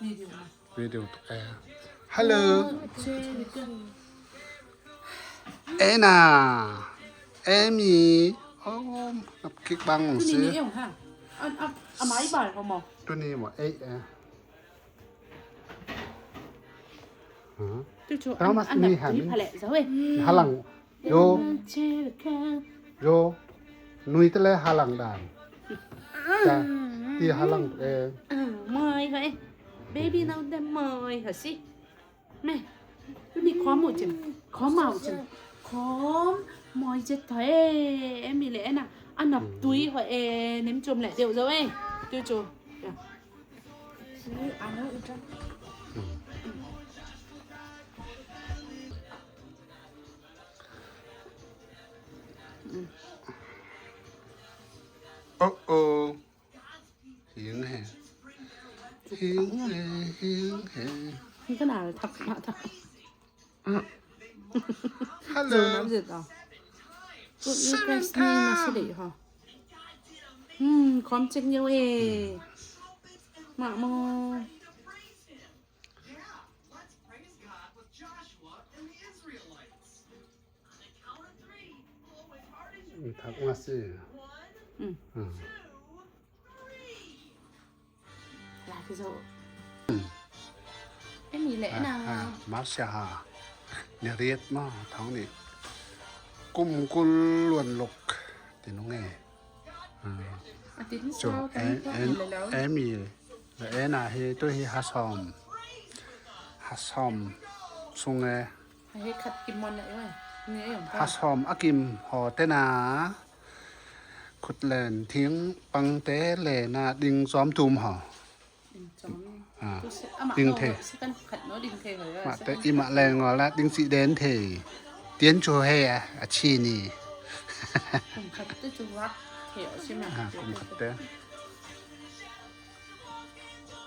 Video. Hello. Anna. Amy. ໂອ້ ນັບຄລິກບັງຊື່. ໂຕນີ້ເອງຫະ ອັນ ອັນ ອັນໄມ້ບາຍເຂົາໝໍ ໂຕນີ້ໝໍ ເອ ເອ. ຮະ ໂຕໂຕ ອັນ ອັນນັບຕຸຍພະແຫຼະຊະເວີຍ ຫາຫຼັງ ໂຢ ໂຢ ນຸຍຕະແລຫາຫຼັງດານ ຈ້າ ຕີຫາຫຼັງເອງ ເອີ ເມື່ອຍເວີຍ ເບບີນາວແດມເມື່ອຍຫາຊິ ແມ່ ຢູ່ນີ້ຄອມໝູເຈັມ ຄອມເມົາເຈັມ ຄອມມອຍເຈັດເທ ເອມີແລະນະ ອັນນັບຕຸຍຫອຍເອ ເນັມຈົມແຫຼະ ດຽວເຈົ້າເອີຍ ໂຈໂຈ ໂອ້ໂອ້ ຫິວແຮງ ຫິວແຮງ ຫິວແຮງ ມີຂະໜາດທັກມາທັກ Hello. Good request ນີ້ມາຊິເດຮອ ອືມ ຄອມເຈັກເຍເອ ມາໂມ ອືມ ທັກມາຊິ ອືມ ອືມ ຫຼາຍຄືເຈົ້າ ອືມ ເອມີແຫຼະນະ ມາຊາ ເນຣຽດມາທາງນີ້ ກຸມກຸລລວນລົກ ຕິນຸງເອ ອືມ ໂຈ ເອ ເອ ເອມີ ເອນາເຮ ໂຕເຮ ຫາຊອມ ຫາຊອມ ຊຸງເອ ເຮັດຂັດກິມມອນນະເອີຍ ນີ້ເອີຍ ຫາຊອມອາກິມ ຫໍແຕນາ ຂຸດແລນ ທິງ ປັງແຕ ແລນາ ດິງ ຊອມ ທຸມ ຫໍ ອາ ດິງເທ ມາແຕອີມະແລງ ງໍລະ ດິງ ສີແດນ ເທ ຕຽນ ໂຈເຮ ອາ ອາ ຊີນີ ກຸມຂັດເຕ ຈຸວັກ ເທ ອາ ຊີມະ ອາ ກຸມຂັດເຕ.